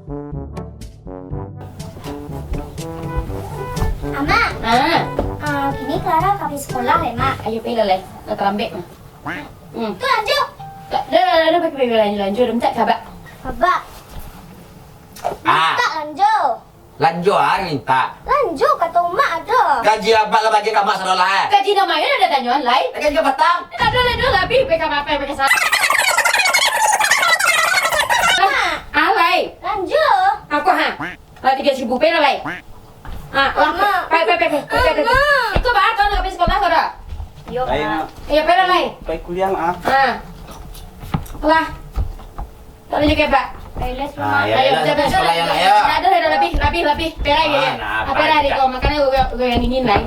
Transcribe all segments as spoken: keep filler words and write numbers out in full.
Amak, ah, ah, kini Clara ka pai sekolah lai, Mak. Ayo, pai lah lai. Lah talambek mah. Hmm. Tu lanjo. Dah, dah, dah, dah, pai, pai, pai, lanjo, lanjo. Dah mintak kabak. Kabak. Ah. Mintak lanjo. Lanjo ah, mintak. Lanjo, kato Mak ado. Gaji abak lah bagi ka Mak sadolah, eh. Gaji nan ma nan ado tanyoan lai? Gaji kapatang. Ado lah, ado lah, pai, pai ka Mak, pai, pai ka sa-, ah, lai. Lanjo. Aku, ha. Lah tigo ribu, pai lah, lai. Ah, lah, Mak. Pai, pai, pai, pai, pai, pai. Mak. Iko baa, kau nak pai sekolah, kau dah? Yo, Mak. Iyo, pai lah, lai. Pai kuliah, Mak. Ah. Lah. Tak ada juga, Pak. Pai les, Mak. Ah, ya, ayo, ya, ya, betul, betul. Sekolah yang, ya. Aduh, dah, dah, labiah, labiah, labiah. Pai lah, ya. Ah, nah, pai lah, pai, iko. Makanan gue, gue yang ingin, lai.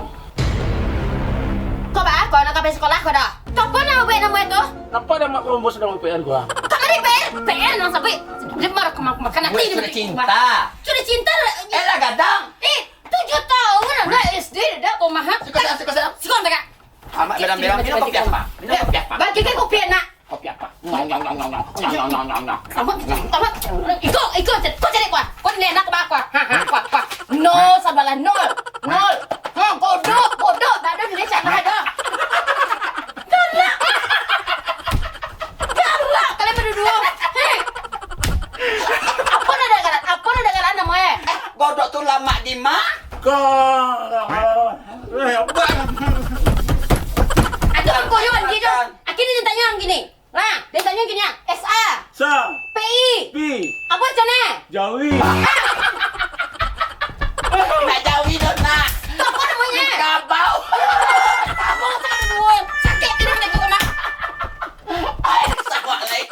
Kau baa, kau nak ka pai sekolah, kau dah? Kau pun nak buek namo itu? Napa dah mak kamu bos dah buek P R gua? Kau ada P R? P R nang sabuik. Dia marah kemang-kemang. Buek sudah cinta. Sudah cinta lah. Eh, lah gadang. Eh, tujuh tahun anak S D dah kau mahak. Suka, suka, suka. Suka, suka. Amak bilang-bilang, minum kopi apa? Minum kopi apa? Bagi kan kopi, nak. Kopi apa? Nyong, nyong, nyong, nyong, nyong. Nyong, nyong, nyong, nyong, nyong. Amak, amak. Iko, iko, kau cari kuah. Kau ni enak apa kuah? Ha, ha, kuah, kuah. Nol, sabalah nol. Nol. Ha, kodok, kodok. Tak ada duit, tak ada. Galak. Galak kalian berdua. Hei. Apa nak galak? Apa nak galak nama, eh? Eh, godok tu lamak di ma? Kau, eh, apa? Atau kau yang gini. Akhirnya dia tanya yang gini. Lah, dia tanya gini, ah, S A. Sa. P I. Pi. Apa macam ni? Jawi. Nak jawi tu, nak. Apa namanya? Kabau. Kabau, sakit dulu, sakit dulu, nak. Ai, sawak lai.